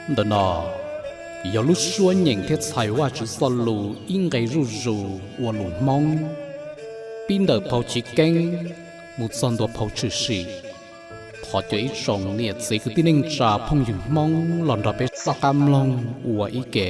Ntawm no yog lub suab nyeem thiab txhais Vajtswv txoj lus ib nqe zuj zus ua lus Hmoob, pib ntawm phau Chiv Keeb mus txog ntua phau Tshwm Sim. Thov cov ib tsoom niam txiv kwv tij neej tsa phooj ywg Hmoob los nrog peb soj qab mloog ua ib ke.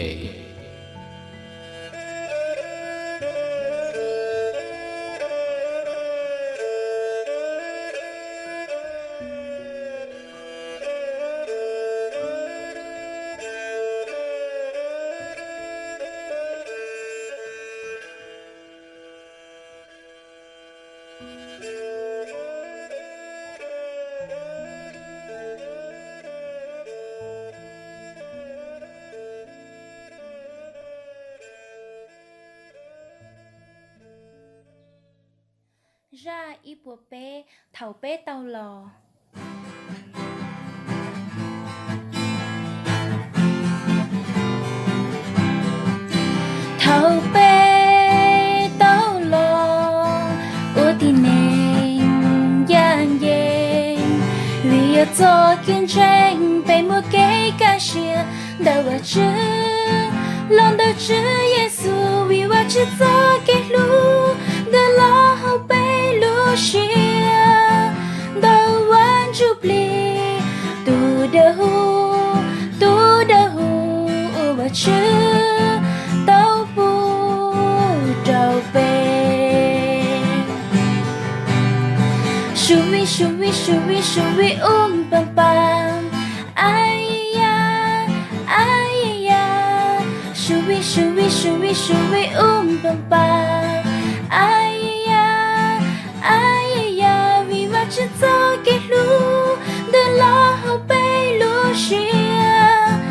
Zaj ib puas peb, thaum peb tau los. Thaum peb tau los ua tib neeg ncaj ncees, vim yog txoj kev ntseeg peb muaj kev kaj siab ntawm Vajtswv los ntawm Tswv Yexus, vim Vajtswv txoj kev hlub ntawm los hauv peb lub siab ntawm Vaj Ntsuj Plig, tus dawb huv, tus dawb huv uas Vajtswv tau pub rau peb. Sub vij sub vij sub vij sub vij um pam pam, a ya, a ya, sub vij sub vij sub vij sub vij um pam pam, a ya, a ya, vim Vajtswv txoj kev hlub ntawm los hauv peb lub siab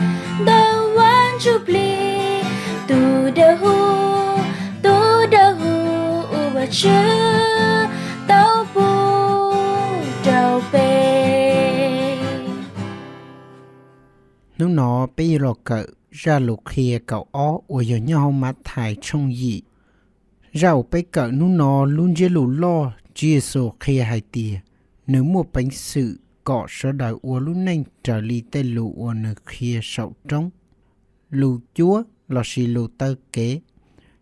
ntawm Vaj Ntsuj Plig, tus dawb huv, tus dawb huv uas Vajtswv tau pub rau peb. Hnub no peb yuav los kawm zaj lus qhia kaum ob uas yog nyob hauv Mathais tshooj yim. Zaj uas peb kawm hnub no lub ntsiab lus loj Tswv Yexus qhia hais tias nws muaj peev xwm kom sawv daws ua lub neej raws li tej lus uas nws qhia saum roob, lus cuab lossis lus taw kev.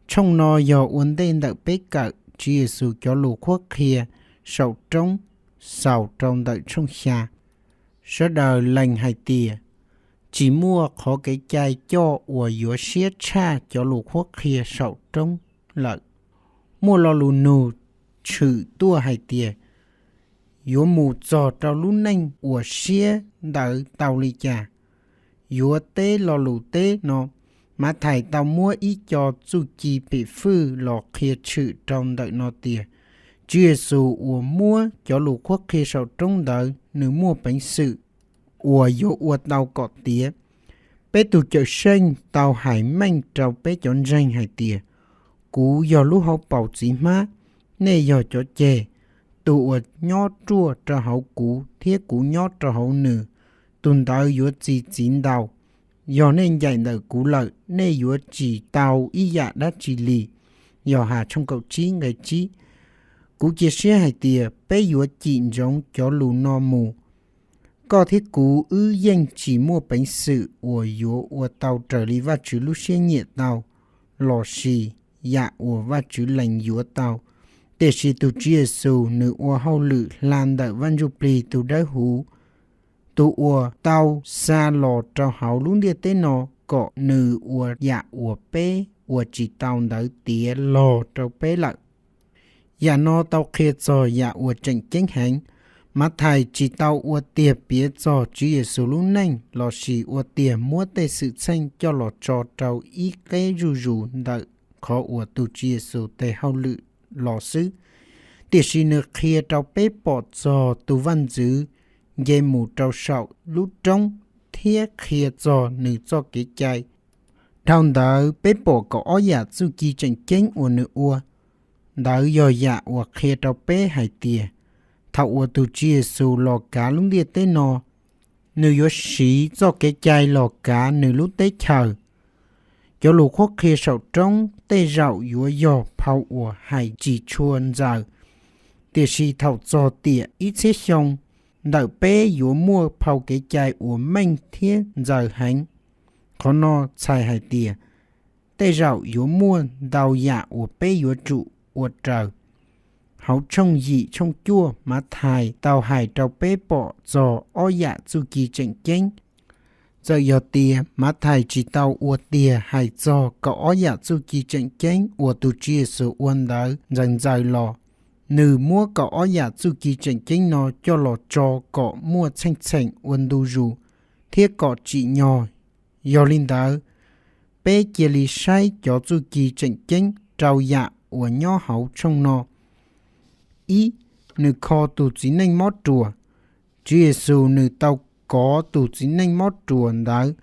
Tshooj no yog ua ntej ntawm peb kawm Tswv Yexus cov lus qhuab qhia saum roob xaus rau ntawm tshooj xya. Sawv daws lees hais tias tsis muaj qhov kev cai coj uas yuav siab tshaj cov lus qhuab qhia saum roob lawm. Muaj lo lus nug tshwm tuaj hais tias yuav mus txog rau lub neej uas siab ntawd tau li cas? Yuav teb lo lus teb no, Mathais tau muab ib co txuj ci pim fwj los qhia tshwm rau ntawm no tias Tswv Yexus uas muab cov lus qhuab qhia saum roob ntawd nws muaj peev xwm uas yuav ua tau kom tiav. Peb tus Cawmseej tau hais meej rau peb cov ntseeg hais tias, kuv yog lub hauv paus txiv hmab, nej yog cov ceg. Tus uas nyob ruaj rau hauv kuv thiab kuv nyob rau hauv nws, tus ntawd yuav txi txiv ntau. Yog nej ncaim ntawm kuv lawm, nej yuav tsis tau ib yam dab tsi li. Yauhas tshooj kaum tsib nqe tsib. Kuv cia siab hais tias peb yuav cim ntsoov cov lus no mus. Koj thiab kuv wb yeej tsis muaj peev xwm uas yuav ua tau raws li Vajtswv lub siab nyiam tau, lossis yam uas Vajtswv lees yuav tau. Tiam sis tus Tswv Yexus nws ua hauj lwm hla ntawm Vaj Ntsuj Plig tus Dawb Huv, tus uas tau xa los rau hauv lub ntiaj teb no kom nws ua yam uas peb ua tsis tau ntawd tiav log rau peb lawm. Yam no tau qhia txog yam uas tseem ceeb heev. Mathais tsis tau ua tiag piav txog Tswv Yexus lub neej lossis ua tiag muab tej xwm txheej coj los tso rau ib qeb zuj zus ntawm qhov uas tus Tswv Yexus tes hauj lwm los xwb. Tiam sis nws qhia rau peb pom txog tus vaj ntxwv nce mus rau saum lub roob thiab qhia txog nws txoj kev cai. Dhau ntawd peb pom kaum ob yam txuj ci tseem ceeb uas nws ua. Ntawd yog yam uas qhia rau peb hais tias thaum uas tus Tswv Yexus los kav lub ntiaj teb no, nws yuav siv txoj kev cai los kav nws lub teb chaws. Cov lus qhuab qhia saum roob tej zaum yuav yog phau uas hais tsis tshua ntxaws, tiam sis thaum txog tiam ib txhiab xyoo, ntawm peb yuav muaj phau kev cai uas meej thiab ntxaws heev. Qhov no txhais hais tias tej zaum yuav muaj ntau yam uas peb yuav tsum ua raws. Hauv tshooj yim tshooj cuaj, Mathais tau hais rau peb pom txog ob yam txuj ci tseem ceeb. Txawm yog tias Mathais tsis tau ua tiag hais txog kaum ob yam txuj ci tseem ceeb uas tus Tswv Yexus ua ntawd ntxaws ntxaws los, nws muab kaum ob yam txuj ci tseem ceeb no coj los tso kom muaj txheej txheem ua ntu zus thiab kom tsim nyog. Yog li ntawd, peb cia li saib cov txuj ci tseem ceeb rau yam uas nyob hauv tshooj no. Ib, nws kho tus txiv neej mob ruas. Tswv Yexus nws tau kov tus txiv neej mob ruas ntawd.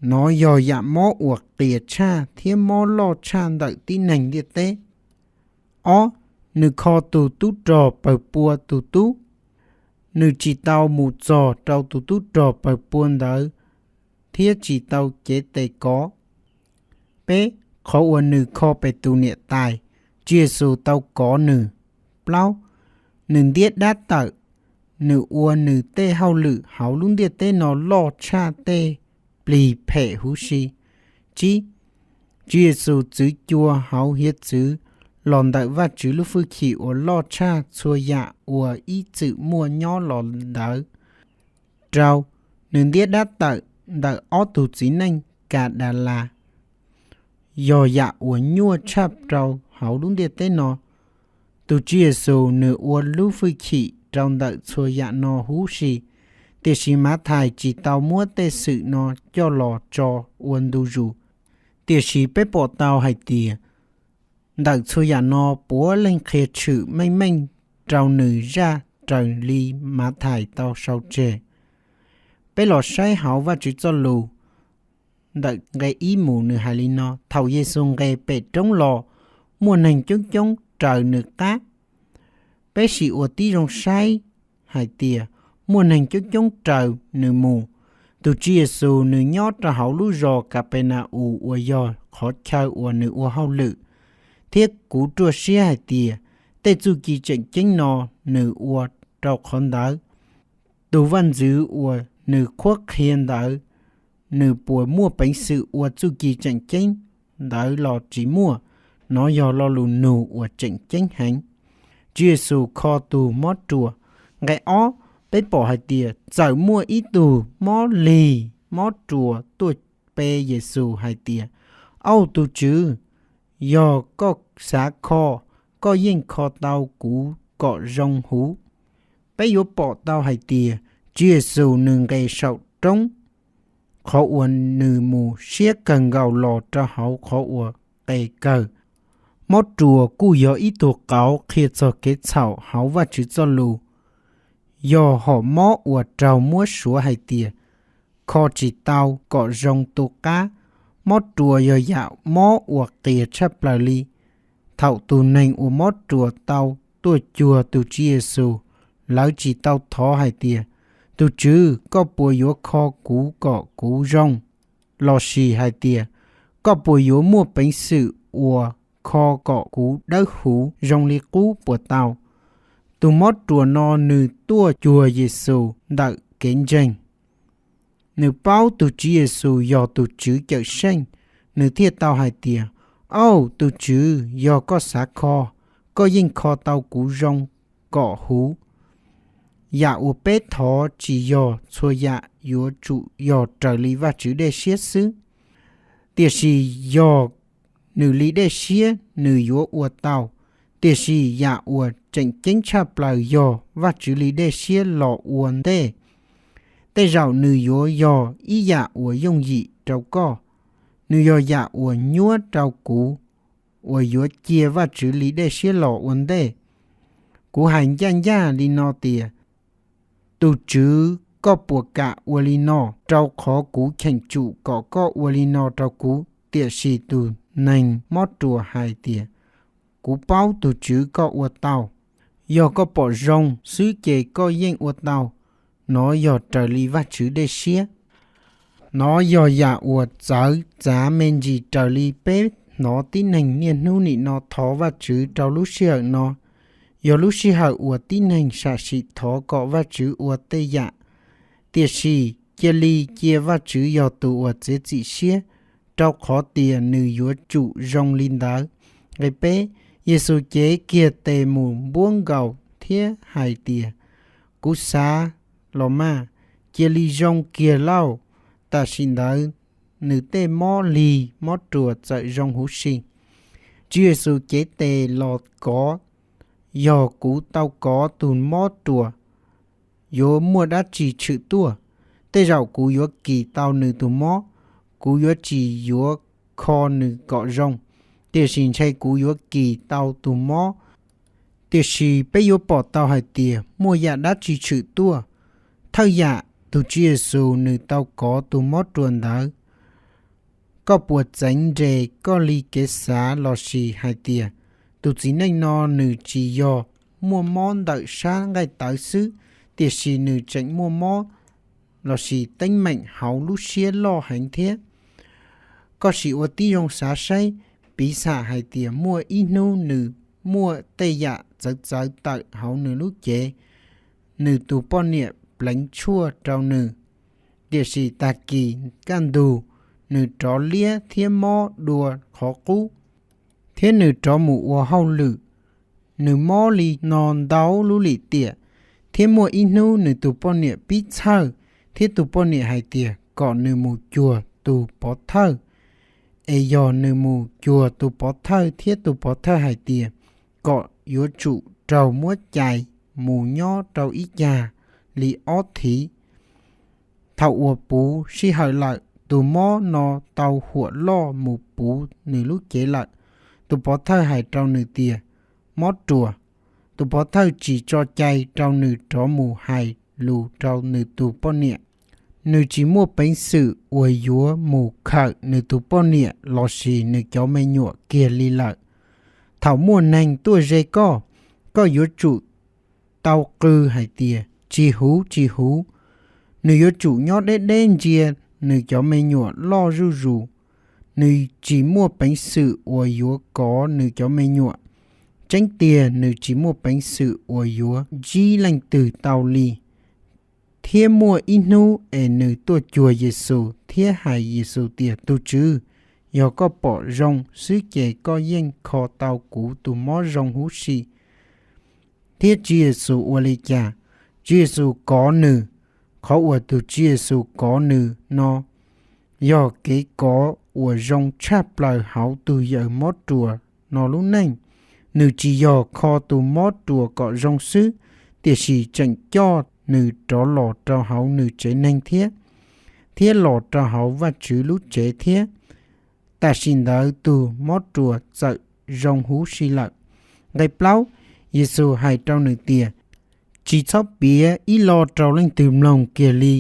Nov yog yam mob uas qias tshaj thiab mob loj tshaj ntawm tib neeg ntiaj teb. Ob, nws kho tus tub rog pawg pua tus tub. Nws tsis tau mus txog rau tus tub rog pawg pua ntawd thiab tsis tau cev tes kov. Peb, qhov uas nws kho Petus niam tais, Tswv Yexus tau kov nws. Plaub, nws ntiab dab tawm. Nws ua nws tej hauj lwm hauv lub ntiaj teb no loj tshaj tej plig phem huv si. Tsib, Tswv Yexus txwv cua hauv hiav txwv los ntawm Vajtswv lub fwj chim uas loj tshaj txhua yam uas ib txwm muaj nyob los ntawd. Rau, nws ntiab dab tawm ntawm ob tug txiv neej Kadalas, yog yam uas nyuaj tshaj rau hauv lub ntiaj teb no. Tus Tswv Yexus nws ua lub fwj chim rau ntawm txhua yam no huv si, tiam sis Mathais tsis tau muab tej xwm no coj los tso ua ntu zus. Tiam sis peb pom tau hais tias ntawm txhua yam no puav leej qhia tshwm meej meej rau nws zaj raws li Mathais tau sau tseg. Peb los saib hauv Vajtswv txoj lus. Ntawm nqe ib mus nws hais li no: Thaum Yexus nqes pem roob los, muaj neeg coob coob raws nws qab. Peb sim ua tib zoo saib hais tias muaj neeg coob coob raws nws mus. Tus Tswv Yexus nws nyob rau hauv lub zos Kapenaus uas yog qhov chaw uas nws ua hauj lwm, thiab kuv ruaj siab hais tias tej txuj ci tseem ceeb no nws ua rau qhov ntawd. Tus vaj ntxwv uas nws qhuab qhia ntawd, nws puas muaj peev xwm ua txuj ci tseem ceeb ntawd los tsis muaj? Nov yog lo lus nug uas tseem ceeb heev. Tswv Yexus kho tus mob ruas. Nqe ob, peb pom hais tias txawm muaj ib tug mob lig mob ruas tuaj pe Yexus hais tias: Auj tus Tswv, yog koj xav kho, koj yeej kho tau kuv kom zoo huv. Peb yuav pom tau hais tias Tswv Yexus nws nqes saum roob, qhov uas nws mus siab kawg nkaus los rau hauv qhov uas qes kawg. Mob ruas kuj yog ib tug qauv qhia txog kev txhaum hauv Vajtswv txoj lus. Yog hom mob uas raug muab suav hais tias kho tsis tau kom zoo tu qab. Mob ruas yog yam mob uas qias tshaj plaws li. Thaum tus neeg uas mob ruas tau tuaj cuag tus Tswv Yexus, lawv tsis tau thov hais tias: Tus Tswv, koj puas yuav kho kuv kom kuv zoo? Lossis hais tias: Koj puas yuav muaj peev xwm uas kho kom kuv dawb huv zoo li qub puas tau? Tus mob ruas no nws tuaj cuag Yexus ntawm kev ntseeg. Nws paub tus Tswv Yexus yog tus Tswv Cawmseej, nws thiaj tau hais tias: Auj tus Tswv, yog koj xav kho, koj yeej kho tau kuv zoo kom huv. Yam uas peb thov tsis yog txhua yam yuav tsum yog raws li Vajtswv dej siab xwb, tiam sis yog nws li dej siab nws yuav ua tau. Tiam sis yam uas tseem ceeb tshaj plaws yog Vajtswv li dej siab los ua ntej. Tej zaum nws yuav yog ib yam uas yooj yim rau koj, nws yog yam uas nyuab rau kuv uas yuav cia Vajtswv li dej siab los ua ntej. Kuv hais ncaj ncaj li no tias: Tus Tswv, koj puas kam ua li no? Rau qhov kuv cheem tsum kom koj ua li no rau kuv. Tiam sis tus neeg mob ruas hais tias: Kuv paub tus Tswv koj ua tau. Yog koj pom zoo xwb ces koj yeej ua tau. Nov yog raws li Vajtswv dej siab. Nov yog yam uas txawv txav me ntsis raws li peb hnov tib neeg niaj hnub nim no thov Vajtswv rau lub sij hawm no. Yog lub sij hawm uas tib neeg sam sim thov kom Vajtswv ua tej yam, tiam sis cia li cia Vajtswv yog tus uas txiav txim siab, rau qhov tias nws yuav tsum zoo li ntawd. Nqe peb, Yexus cev kiag tes mus npuab nkaus thiab hais tias, Kuv xav los mas, cia li zoo kiag lauj! Tam sim ntawd nws tej mob lig mob ruas txawm zoo huv si. Tswv Yexus cev tes los kov, Yog kuv tau kov tus mob ruas, yuav muaj dab tsi tshwm tuaj? Tej zaum kuv yuav kis tau nws tus mob, kuv yuav tsis yuav kho nws kom zoo, tiam sis ntshe kuv yuav kis tau tus mob. Tiam sis peb yuav pom tau hais tias muaj yam dab tsi tshwm tuaj. Thawj yam, tus Tswv Yexus nws tau kov tus mob ruas ntawd. Koj puas txeev nres koj li kev xav lossis hais tias tus txiv neej no nws tsis yog muaj mob ntawm sab nqaij tawv xwb, tiam sis nws tseem muaj mob lossis teeb meem hauv lub siab loj heev thiab? Koj sim ua tib zoo xav saib, piv xam hais tias muaj ib hnub nws muaj tej yam txawv txawv tawm hauv nws lub cev, nws tus poj niam pleev tshuaj rau nws, tiam sis tag kis kaj ntug nws rov liab thiab mob dua qhov qub, thiab nws rov mus ua hauj lwm. Nws mob li no ntau lub lim tiam, thiab muaj ib hnub nws tus poj niam pib txhawj, thiab tus poj niam hais tias kom nws mus cuag tus pov thawj. Es yog nws mus cuag tus pov thawj thiab tus pov thawj hais tias kom yuav tsum raug muab cais mus nyob rau ib cag li ob thiv. Thaum uas puv sij hawm lawm, tus mob no tau huam loj mus puv nws lub cev lawm. Tus pov thawj hais rau nws tias, Mob ruas. Tus pov thawj tsis tso cai rau nws rov mus hais lus rau nws tus poj niam. Nws tsis muaj peev xwm uas yuav mus khawm nws tus poj niam lossis nws cov me nyuam kiag li lawm. Thaum muaj neeg tuaj ze koj, koj yuav tsum tau qw hais tias, Tsis huv, tsis huv! Nws yuav tsum nyob deb deb ntsia nws cov me nyuam loj zuj zus. Nws tsis muaj peev xwm uas yuav kov nws cov me nyuam. Tseeb tiag, nws tsis muaj peev xwm uas yuav ntsib leej twg tau li. Thiab muaj ib hnub es nws tuaj cuag Yexus thiab hais Yexus tias, Tus Tswv, yog koj pom zoo xwb ces koj yeej kho tau kuv tus mob zoo huv si. Thiab Tswv Yexus ua li cas? Tswv Yexus kov nws. Qhov uas tus Tswv Yexus kov nws no yog kev kov uas zoo tshaj plaws hauv tus yawg mob ruas no lub neej. Nws tsis yog kho tus mob ruas kom zoo xwb, tiam sis tseem coj nws rov los rau hauv nws tsev neeg thiab, thiab los rau hauv Vajtswv lub tsev thiab. Tam sim ntawd tus mob ruas txawm zoo huv si lawm. Nqe plaub, Yexus hais rau nws tias, Tsis txhob piav ib lo rau leej twg mloog kiag li.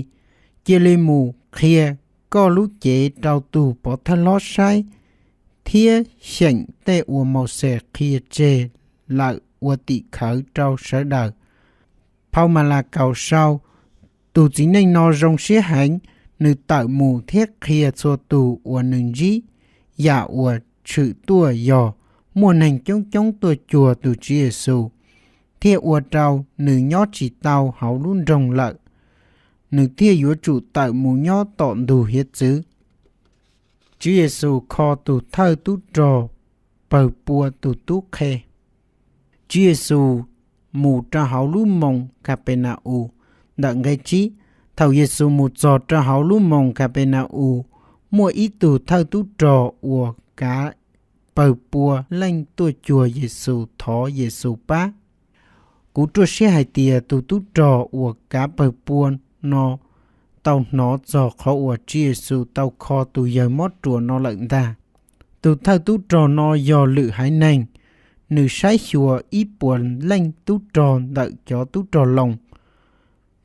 Cia li mus qhia koj lub cev rau tus pov thawj hlob saib, thiab xyeem tej uas Mauxes qhia tseg lawm ua tim khawv rau sawv daws. Phau Malakaus sau, Tus txiv neej no zoo siab heev, nws tawm mus thiab qhia txhua tus uas nws ntsib. Yam uas tshwm tuaj yog muaj neeg coob coob tuaj cuag tus Tswv Yexus, thiaj ua rau nws nyob tsis tau hauv lub nroog lawm, nws thiaj yuav tsum tawm mus nyob tom ntug hiav txwv. Tswv Yexus kho tus thawj tub rog pawg pua tus tub qhe. Tswv Yexus mus rau hauv lub moos Khas Pes Nas-us. Ntawm nqe tsib, thaum Yexus mus txog rau hauv lub moos Khas Pes Nas-us, muaj ib tug thawj tub rog uas kav pawg pua leej tuaj cuag Yexus thov Yexus pab. Kuv ruaj siab hais tias tus tub rog uas kav pawg pua no tau hnov txog qhov uas Tswv Yexus tau kho tus yawg mob ruas no lawm ntag. Tus thawj tub rog no yog lwm haiv neeg, nws saib xyuas ib puas leej tub rog ntawm cov tub rog Loos.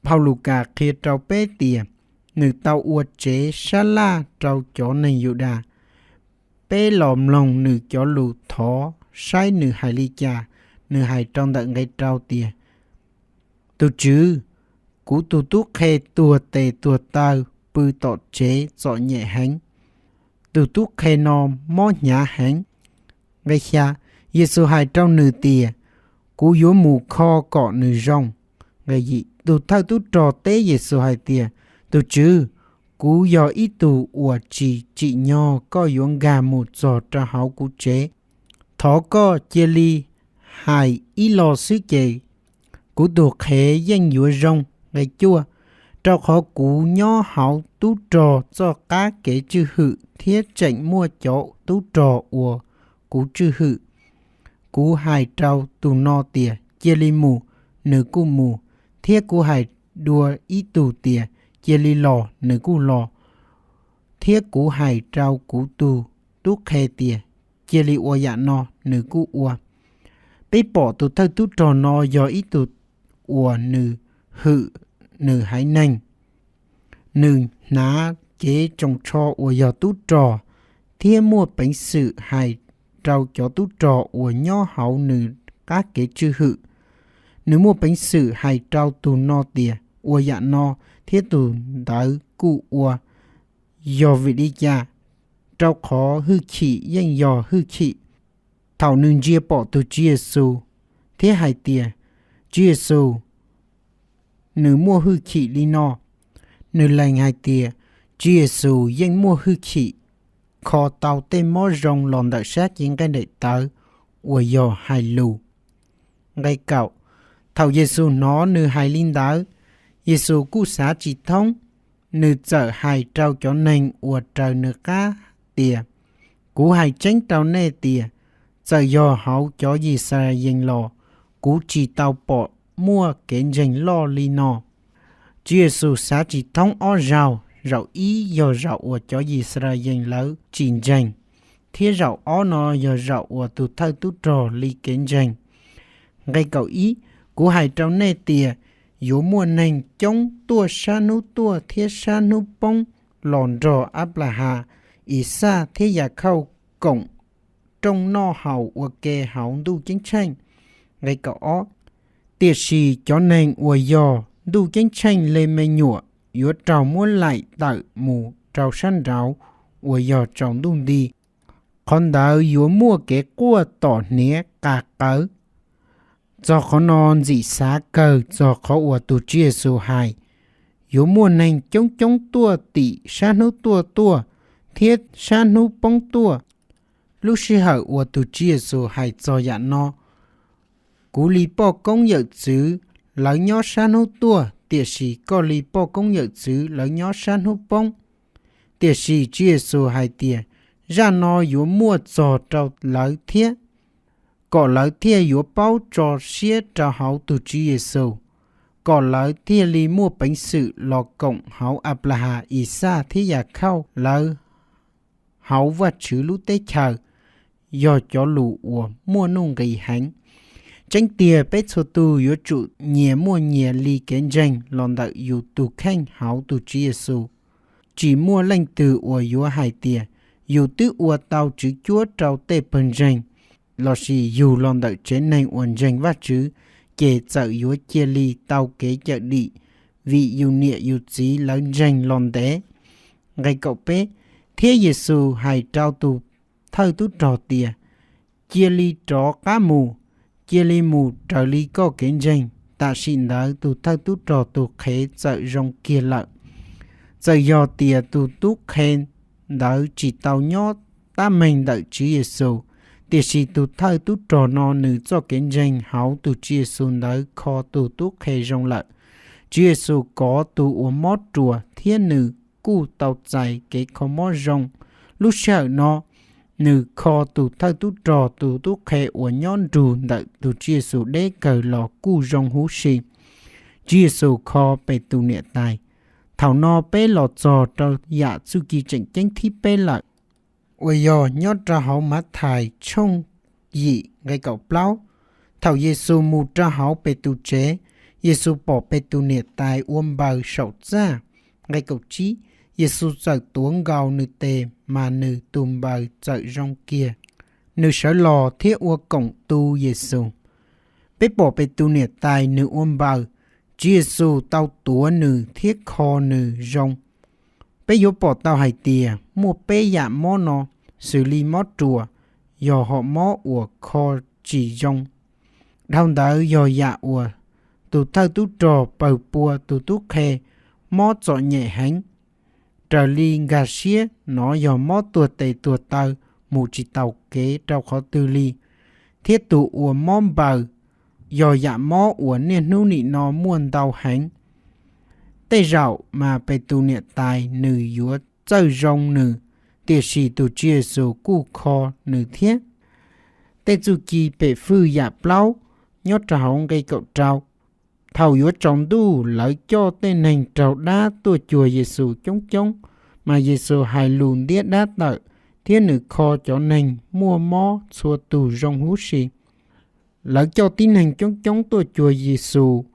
Phau Lukas qhia rau peb tias nws tau ua tsev sab laj rau cov neeg Yudas. Peb los mloog nws cov lus thov saib nws hais li cas. Nws hais rau ntawm nqe rau tias, Tus Tswv, kuv tus tub qhe tuag tes tuag taw pw tom tsev txom nyem heev. Tus tub qhe no mob hnyav heev. Nqe xya, Yexus hais rau nws tias, Kuv yuav mus kho kom nws zoo. Nqe yim, tus thawj tub rog teb Yexus hais tias, Tus Tswv, kuv yog ib tug uas tsis tsim nyog koj yuav nkag mus txog rau hauv kuv tsev. Thov koj cia li hais ib lo xwb ces kuv tus qhev yeej yuav zoo. Nqe cuaj, rau qhov kuv nyob hauv tub rog txoj qab kev tswj hwm thiab tseem muaj cov tub rog uas kuv tswj hwm. Kuv hais rau tus no tias, cia li mus, nws kuj mus, thiab kuv hais dua ib tug tias, cia li los, nws kuj los, thiab kuv hais rau kuv tus tub qhe tias, cia li ua yam no, nws kuj ua. Peb pom tus thawj tub rog no yog ib tug uas nws hwm nws haiv neeg. Nws hnav cev tsoos tsho uas yog tub rog, thiab muaj peev xwm hais rau cov tub rog uas nyob hauv nws qab kev tswj hwm. Nws muaj peev xwm hais rau tus no tias, ua yam no, thiab tus ntawd kuj ua. Yog vim li cas? Rau qhov hwj chim yeej yog hwj chim. Thaum nws ntsia pom tus Tswv Yexus thiab hais tias, Tswv Yexus, nws muaj hwj chim li no. Nws lees hais tias, Tswv Yexus yeej muaj hwj chim kho tau tej mob zoo los ntawm sab cev nqaij daim tawv uas yog hais lus. Nqe kaum, thaum Yexus hnov nws hais li ntawd, Yexus kuj xav tsis thoob. Nws txawm hais rau cov neeg uas raws nws qab tias, kuv hais tseeb rau nej tias, txawm yog hauv cov Yixalayees los, kuv tsis tau pom muaj kev ntseeg loj li no. Tswv Yexus xav tsis thoob ob zaug. Zaum ib yog zaum uas cov Yixalayees lawv tsis ntseeg, thiab zaum ob no yog zaum uas tus thawj tub rog li kev ntseeg. Nqe kaum ib, kuv hais rau nej tias, yuav muaj neeg coob tuaj sab hnub tuaj thiab sab hnub poob los nrog Anplahas, Ixaj thiab Yakhauj koom rooj noj haus ua ke hauv ntuj ceeb tsheej. Nqe kaum ob, tiam sis cov neeg uas yog ntuj ceeb tsheej le me nyuam yuav raug muab laim tawm mus rau sab nraud uas yog tsaus ntuj nti. Qhov ntawd yuav muaj kev quaj tom hniav qa qawv. Txog qhov no ntxim xav kawg txog qhov uas tus Tswv Yexus hais, yuav muaj neeg coob coob tuaj tim sab hnub tuaj tuaj thiab sab hnub poob tuaj. Lub sij hawm uas tus Tswv Yexus hais txog yam no, kuv li poj koob yawm txwv lawv nyob sab hnub tuaj, tiam sis koj li poj koob yawm txwv lawv nyob sab hnub poob. Tiam sis Tswv Yexus hais tias, zaj no yuav muaj txog rau lawv thiab, kom lawv thiaj yuav paub tso siab rau hauv tus Tswv Yexus, kom lawv thiaj li muaj peev xwm los koom hauv Anplahas, Ixaj thiab Yakhauj lawv hauv Vajtswv lub teb chaws, yog cov lus uas muaj nuj nqis heev. Tseeb tiag, peb txhua tus yuav tsum nyias muaj nyias li kev ntseeg los ntawm yus tus kheej hauv tus Tswv Yexus. Tsis muaj leej twg uas yuav hais tias yus twb ua tau tswv cuab rau tej pawg ntseeg, lossis yug los ntawm tsev neeg uas ntseeg Vajtswv, ces txawm yuav cia li tau kev cawm dim vim yus niam yus txiv lawv ntseeg los ntev. Nqe kaum peb, thiab Yexus hais rau tus thawj tub rog tias, cia li rov qab mus, cia li mus raws li koj kev ntseeg. Tam sim ntawd tus thawj tub rog tus qhev txawm zoo kiag lawm. Txawm yog tias tus tub qhe ntawd tsis tau nyob tab meeg ntawm Tswv Yexus, tiam sis tus thawj tub rog no nws txoj kev ntseeg hauv tus Tswv Yexus ntawd kho tus tub qhe zoo lawm. Tswv Yexus kov tus uas mob ruas thiab nws kuj tau txais kev kho mob zoo. Lub sij hawm no, nws kho tus thawj tub rog tus tub qhe uas nyob nrug ntawm tus Tswv Yexus deb kawg los kuj zoo huv si. Tswv Yexus kho Petus niam tais. Thaum no peb los txog rau yam txuj ci tseem ceeb thib peb lawm, uas yog nyob rau hauv Mathais tshooj yim nqe kaum plaub. Thaum Yexus mus rau hauv Petus tsev, Yexus pom Petus niam tais ua npaws saum txaj. Nqe kaum tsib, Yexus txawm tuav nkaus nws tes, mas nws tus npaws txawm zoo kiag. Nws sawv los thiab ua koom tu Yexus. Peb pom Petus niam tais nws ua npaws, Tswv Yexus tau tuav nws thiab kho nws zoo. Peb yuav pom tau hais tias muaj peb yam mob no, xws li mob ruas, yog hom mob uas kho tsis zoo. Dhau ntawd yog yam uas tus thawj tub rog pawg pua tus tub qhe mob txom nyem heev, raws li nkag siab nov yog mob tuag tes tuag taw mus tsis taus kev rau qhov twg li, thiab tus uas mob npaws yog yam mob uas niaj hnub nim no muaj ntau heev. Tej zaum mas Petus niam tais nws yuav txawj zoo nws, tiam sis tus Tswv Yexus kuj kho nws thiab. Tej txuj ci pem fwj yam plaub nyob rau hauv nqe kaum rau. Thaum yuav tsaus ntuj lawv coj tej neeg raug dab tuaj cuag Yexus coob coob, mas Yexus hais lus ntiab dab tawm, thiab nws kho cov neeg muaj mob txhua tus zoo huv si. Lawv coj tib neeg coob coob tuaj cuag Yexus.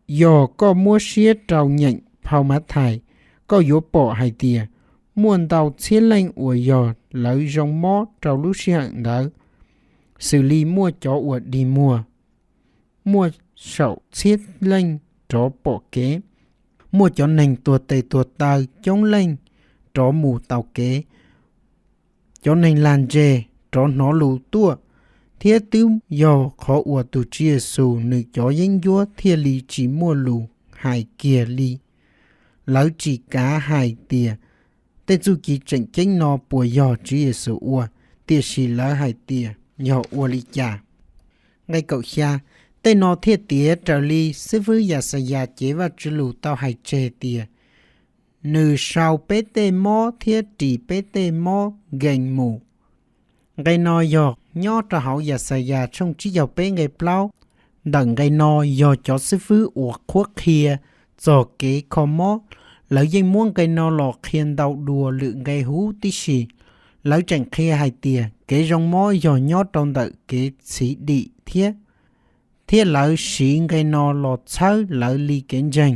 Yog koj muab siab rau nyeem phau Mathais, koj yuav pom hais tias muaj ntau txhiab leej uas yog lawv zoo mob rau lub sij hawm ntawd, xws li muaj cov uas dig muag, muaj saum txhiab leej rov pom kev, muaj cov neeg tuag tes tuag taw coob leej rov mus taus kev, cov neeg lag ntseg rov hnov lus tuaj, thiab twb yog qhov uas tus Tswv Yexus nws cov yeeb ncuab thiaj li tsis muaj lus hais kiag li. Lawv tsis kav hais tias tej txuj ci tseem ceeb no puas yog Tswv Yexus ua, tiam sis lawv hais tias yog ua li cas. Nqe kaum xya, tej no thiaj tiav raws li xib fwb Yaxayas cev Vajtswv lus tau hais tseg tias, nws sau peb tej mob thiab ris peb tej mob nkees mus. Nqe no yog nyob rau hauv Yaxayas tshooj tsib caug peb nqe plaub. Ntawm nqe no yog cov xib fwb uas qhuab qhia txog kev kho mob, lawv yeej muab nqe no los qhia ntau dua lwm nqe huv tib si. Lawv tseem qhia hais tias kev zoo mob yog nyob rau ntawm kev txhiv dim thiab, thiab lawv siv nqe no los txhawb lawv li kev ntseeg.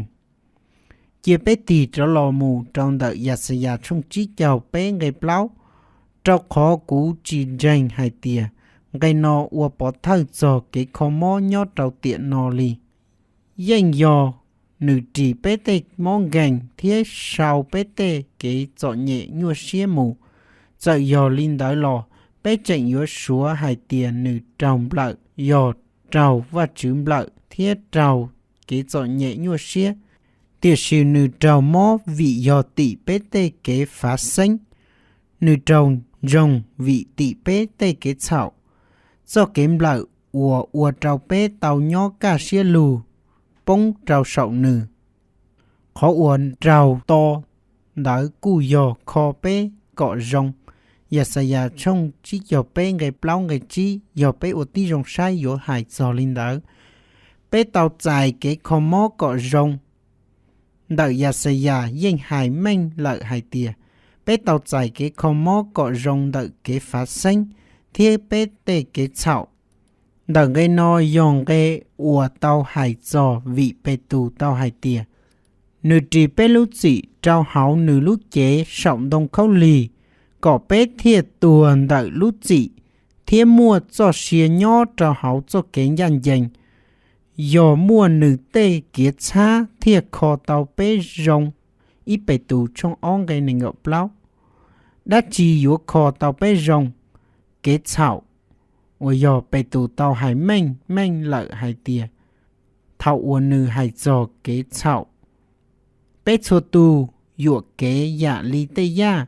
Cia peb tig rov los mus rau ntawm Yaxayas tshooj tsib caug peb nqe plaub, rau qhov kuv tsis ntseeg hais tias nqe no ua pov thawj txog kev kho mob nyob rau tiam no li. Yeej yog nws ris peb tej mob nkees thiab sau peb tej kev txom nyem nyuaj siab mus. Txawm yog li ntawd los, peb tseem yuav suav hais tias nws raug nplawm, yog raug Vajtswv nplawm thiab raug kev txom nyem nyuaj siab. Tiam sis nws raug mob vim yog tim peb tej kev fav xeeb, nws raug ntsoog vim tim peb tej kev txhaum. Txoj kev nplawm uas ua rau peb tau nyob kaj siab lug poob rau saum nws. Qhov uas raug to ntawd kuj yog kho peb kom zoo. Yaxayas tshooj tsib caug peb nqe plaub nqe tsib, yog peb ua tib zoo saib yuav hais txog li ntawd. Peb tau txais kev kho mob kom zoo. Ntawm Yaxayas yeej hais meej lawm hais tias, peb tau txais kev kho mob kom zoo ntawm kev fav xeeb thiab peb tej kev txhaum. Ntawm nqe no yog nqe uas tau hais txog vim Petus tau hais tias, nws ris peb lub txim rau hauv nws lub cev saum ntoo khaub lig, kom peb thiaj tuag ntawm lub txim thiab muaj txoj sia nyob rau hauv txoj kev ncaj ncees. Yog muaj nws tej kiav txhab thiaj kho tau peb zoo. Ib Petus tshooj ob nqe nees nkaum plaub. Dab tsi yuav kho tau peb zoo? Kev txhaum, uas yog Petus tau hais meej meej lawm hais tias, thaum uas nws hais txog kev txhaum, peb txhua tus yuam kev yam li tej yaj,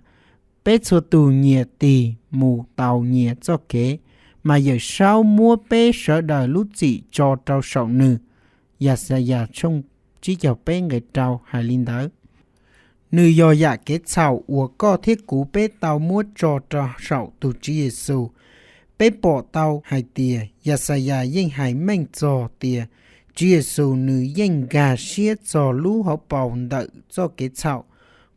peb txhua tus nyias tig mus taus nyias txoj kev, mas Yawmsaub muab peb sawv daws lub txim tso rau saum nws. Yaxayas tshooj tsib caug peb nqe rau hais li ntawd. Nws yog yam kev txhaum uas koj thiab kuv peb tau muab tso rau saum tus Tswv Yexus. Peb pom tau hais tias Yaxayas yeej hais meej txog tias Tswv Yexus nws yeej nkag siab txog lub hauv paus ntawm txoj kev txhaum.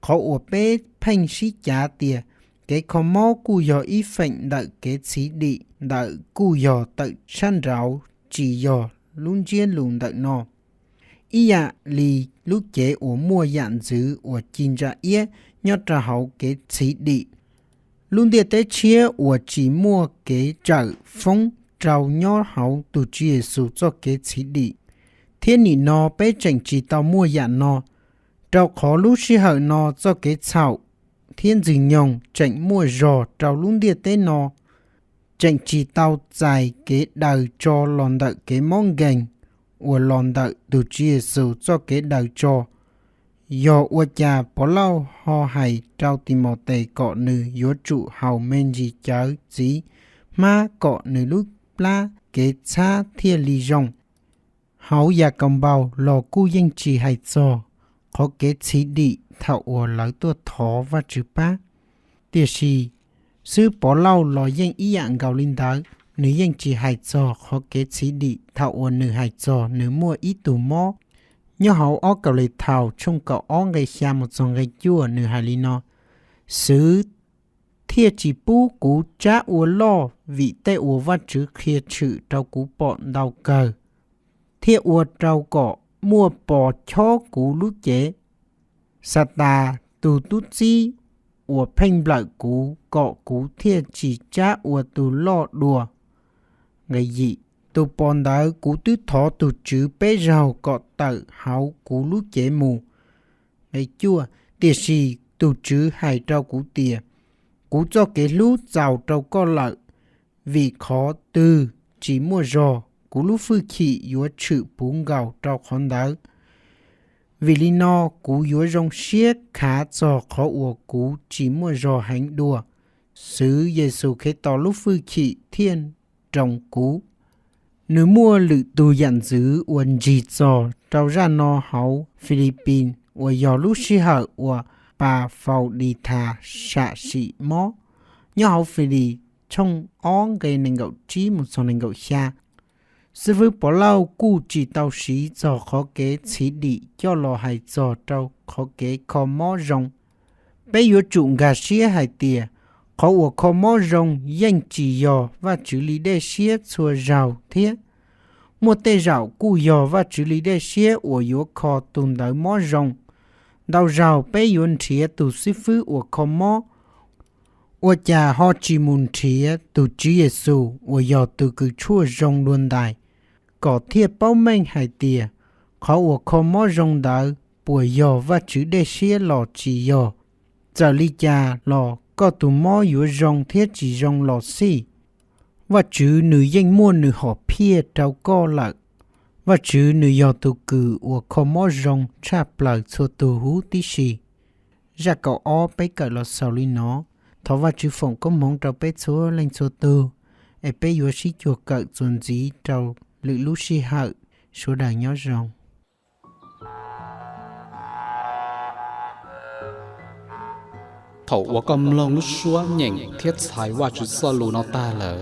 Qhov uas peb pheej sib cav tias kev kho mob kuj yog ib feem ntawm kev txhiv dim ntawd kuj yog tawm sab nraud, tsis yog lub ntsiab lus ntawm no. Ib yam li lub cev uas muaj yam ntxwv uas ci ntsa iab nyob rau hauv kev txhiv dim, lub ntiaj teb tshiab uas tsis muaj kev tsawm foob rau nyob hauv tus Tswv Yexus txoj kev txhiv dim. Thiab nim no peb tseem tsis tau muaj yam no, rau qhov lub sij hawm no txoj kev txhaum thiab ntxwg nyoog tseem muaj zog rau lub ntiaj teb no, tseem tsis tau txais kev daws tso los ntawm kev mob nkeeg uas los ntawm tus Tswv Yexus txoj kev daws tso. Yog ua cas Pov Lauj ho hais rau Timautes kom nws yuav tsum haus me ntsis cawv txiv hmab kom nws lub plab kev txhab thiaj li zoo? Hauv Yakaunpaus los kuj yeej tsis hais txog qhov kev txhiv dim thaum uas lawv tuaj thov Vajtswv pab. Tiam sis xwb Pov Lauj los yeej ib yam nkaus li ntawd, nws yeej tsis hais txog qhov kev txhiv dim thaum uas nws hais txog nws muaj ib tug mob. Nyob hauv ob Kaus Lis Thaus tshooj kaum ob nqe xya mus txog nqe cuaj nws hais li no: Xwv thiaj tsis pub kuv tsab ua loj vim tej uas Vajtswv qhia tshwm rau kuv pom ntau kawg, thiaj ua rau kom muaj pos chob kuv lub cev. Xatas tus tub txib uas pheej nplawm kuv kom kuv thiaj tsis tsab ua tus loj dua. Nqe yim: Tus pos ntawd kuv twb thov tus Tswv peb zaug kom tawm hauv kuv lub cev mus. Nqe cuaj: Tiam sis tus Tswv hais rau kuv tias, kuv txoj kev hlub txaus rau koj lawm, vim qhov twg tsis muaj zog, kuv lub fwj chim yuav tshwm puv nkaus rau qhov ntawd. Vim li no kuv yuav zoo siab khav txog qhov uas kuv tsis muaj zog heev dua. Xwv Yexus Khetos lub fwj chim thiaj nroos kuv. Nws muaj lwm tus yam ntxwv uas ntsig txog rau zaj no hauv Philippines uas yog lub sij hawm uas Pafaudithas sam sim mob. Nyob hauv Philippians tshooj ob nqe nees nkaum tsib mus txog nees nkaum xya, xib fwb Pov Lauj kuj tsis tau siv txog qhov kev txhiv dim coj los hais txog rau qhov kev kho mob zoo. Peb yuav tsum nkag siab hais tias qhov uas kho mob zoo yeej tsis yog Vajtswv li dej siab txhua zaug thiab. Muaj tej zaum kuj yog Vajtswv li dej siab uas yuav kho tus ntawd mob zoo. Ntau zaug peb yuav nrhiav tus xib fwb uas kho mob, ua cas ho tsis mus nrhiav tus Tswv Yexus uas yog tus kws tshuaj zoo dua ntais, kom thiaj paub meej hais tias qhov uas kho mob zoo ntawd puas yog Vajtswv dej siab los tsis yog. Txawm li cas los koj tus mob yuav zoo thiab tsis zoo los xij, Vajtswv nws yeej muaj nws hom phiaj rau koj lawm. Vajtswv nws yog tus kws uas kho mob zoo tshaj plaws txhua tus huv tib si. Zaj kaum ob peb kawm los xaus li no. Thov Vajtswv foom koob hmoov rau peb txhua leej txhua tug, es peb yuav sib cuag kawm txuas ntxiv rau lwm lub sij hawm. Sawv daws nyob zoo. Thaum uas koj mloog lub suab nyeem thiab txhais Vajtswv txoj lus no tag lawm,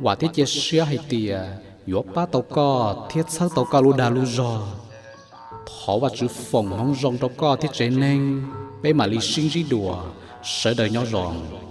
vam thiab cia siab hais tias yuav pab tau koj thiab txhawb tau koj lub dag lub zog. Thov Vajtswv foom hmoov zoo rau koj thiab tsev neeg. Peb mam li sib ntsib dua. Sawv daws nyob zoo.